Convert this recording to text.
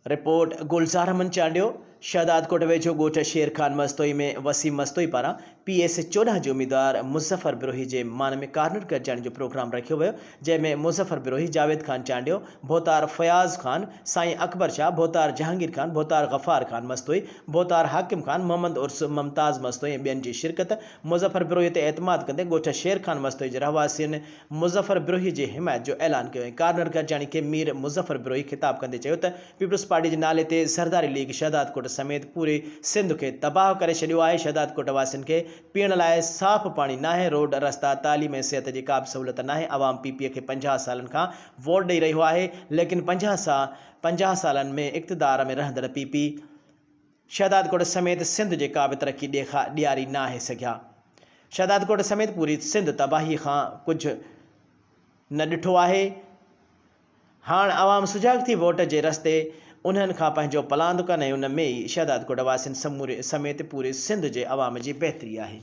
Report, Gulzar Ahmed Chandio, Shahdadkot ويجهو ڳوٺ شير خان مستوئي ۾ وسيم مستوئي پاران پي ايس 14 جي اميدوار مظفر بروهي جي مان ۾ ڪارنر گڏجاڻي جو پروگرام رکيو ويو جنهن ۾ مظفر بروهي، جاويد خان چانڊيو، ڀوتار فياض خان، سائين اڪبر شاهه، ڀوتار جهانگير خان، ڀوتار غفار خان مستوئي، ڀوتار حاڪم خان، محمد عرس، ممتاز مستوئي ۽ ٻين جي شرڪت مظفر بروهي تي اعتماد ڪندي ڳوٺ شير خان مستوئي جي رهواسين مظفر بروهي جي حمايت جو اعلان ڪيو ۽ ڪارنر گڏجاڻي کي مير مظفر بروهي خطاب ڪندي چيو ته پيپلز پارٽي جي نالي تي زرداري ليگ شهدادڪوٽ سميت پوري سنڌ کي تباهه ڪري ڇڏيو آهي، شهدادڪوٽ واسين کي پيئڻ لاء صاف پاڻي ناهي، روڊ، رستا، تعليم ۽ صحت جي ڪا به سهولت ناهي، عوام پي پي کي 50 سالن کان ووٽ ڏئي رهيو آهي ليڪن 50 سالن ۾ اقتدار ۾ رهندڙ پي پي شهدادڪوٽ سميت سنڌ جي ڪا به ترقي ڏياري ناهي سگهيا. شهدادڪوٽ سميت پوري سنڌ تباهي کان ڪجهه نه ڏٺو آهي. هاڻ عوام سجاڳ ٿي ووٽ جي رستي انهن کان پنهنجو پلاند ڪن ۽ ان ۾ ئي شهدادڪوٽ واسين سموري سميت پوري سنڌ جي عوام جي بهتري آهي.